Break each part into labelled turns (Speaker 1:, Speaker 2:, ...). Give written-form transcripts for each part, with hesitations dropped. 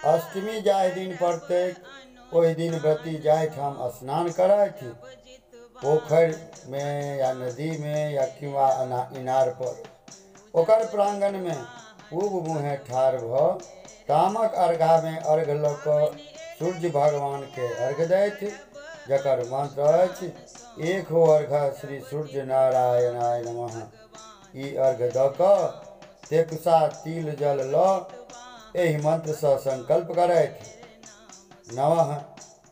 Speaker 1: अष्टमी जाहि दिन पड़तैक ओहि दिन व्रती जाहिठाम स्नान करथि, पोखरिमे या नदीमे या किंवा इनार पर, ओकर प्राङ्गणमे पूब मुँहे ठाढ़ भऽ तामक अर्घामे अर्घ लऽ कऽ सूर्य भगवानके अर्घ दैथ, जकर मंत्र अछि एक हो अर्घ श्री सूर्य नारायणाय नमः। ई अर्घ दऽ कऽ तेकुसा तिल जल लऽ एहि मंत्रसँ संकल्प करथि। नमः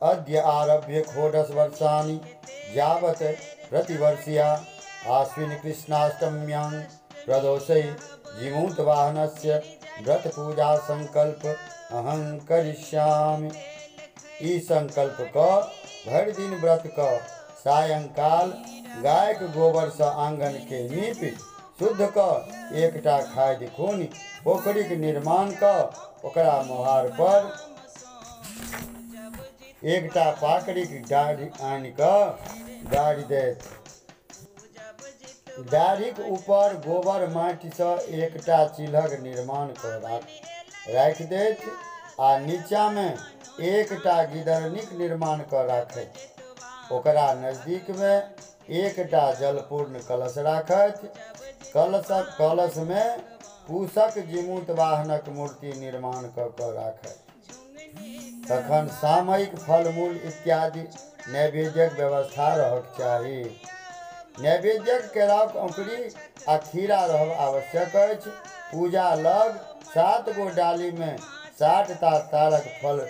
Speaker 1: अद्य आरभ्य षोडश वर्षाणि यावत् प्रतिवर्षिया आश्विन कृष्णाष्टम्यां प्रदोषै जीमूतवाहनस्य व्रत पूजा संकल्प अहं करिष्यामि। ई संकल्प कऽ भरि दिन व्रत कऽ सायंकाल गायक गोबरसँ आङ्गनके नीपि शुद्ध कऽ एकटा खादि खूनि पोखरिक निर्माण कऽ ओकरा मोहार पर एकटा पाकड़िक डाढ़ि आनि कऽ गाड़ि देत। डाढ़िक ऊपर गोबर माटिसँ एकटा चिल्हक निर्माण कऽ राखि देत आ नीचाँमे एकटा गिदरनीक निर्माण कऽ राखथि। ओकरा नजदीकमे एकटा जलपूर्ण कलश राखथि। कलशमे कुशक जीमूतवाहनक मूर्ति निर्माण कऽ कऽ राखथि। तखन सामयिक फलमूल इत्यादि नैवेद्यक व्यवस्था रहक चाही। नैवेद्यक केराउक औंकरी आ खीरा रहब आवश्यक अछि। पूजा लग 7 गो डालीमे 60 टा तारक फल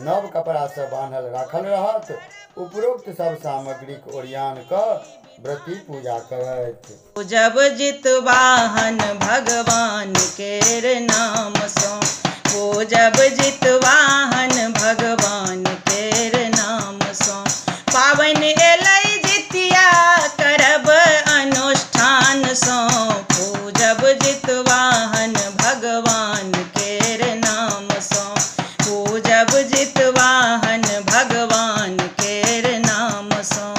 Speaker 1: नव कपड़ासँ बान्हल राखल रहत। उपरोक्त सब सामग्रीक ओरियान कऽ व्रती पूजा करथि।
Speaker 2: पूजब जितवाहन भगवान केर नाम सँ, पूजब जितवाहन भगवान केर नाम सँ। पाबनि एलै जितिया करब अनुष्ठान सँ, पूजब जितवाहन भगवान केर नाम सँ, पूजब जितवाहन भगवान केर नाम सँ।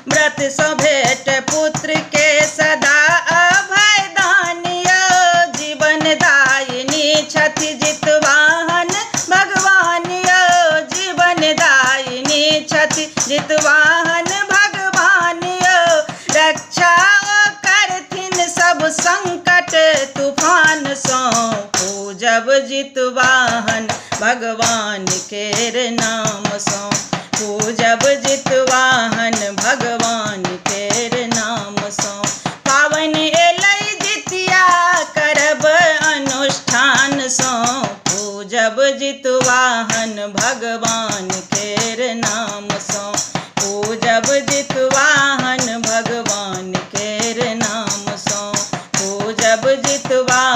Speaker 2: व्रत सँ भेट पुत्र के सदा अभय दान यौ, जीवन दायिनी छथि जितवाहन भगवान यौ, जीवन दायिनी छथि जितवाहन भगवान यौ। रक्षा ओ करथिन सब संकट तूफान सँ, पूजब जितवाहन भगवान केर नाम सँ, पूजब जितवाहन भगवान केर नाम सँ। पाबनि एलै जितिया करब अनुष्ठान सँ, पूजब जितवाहन भगवान केर नाम सँ, पूजब जितवाहन भगवान केर नाम सँ, पूजब जितवाहन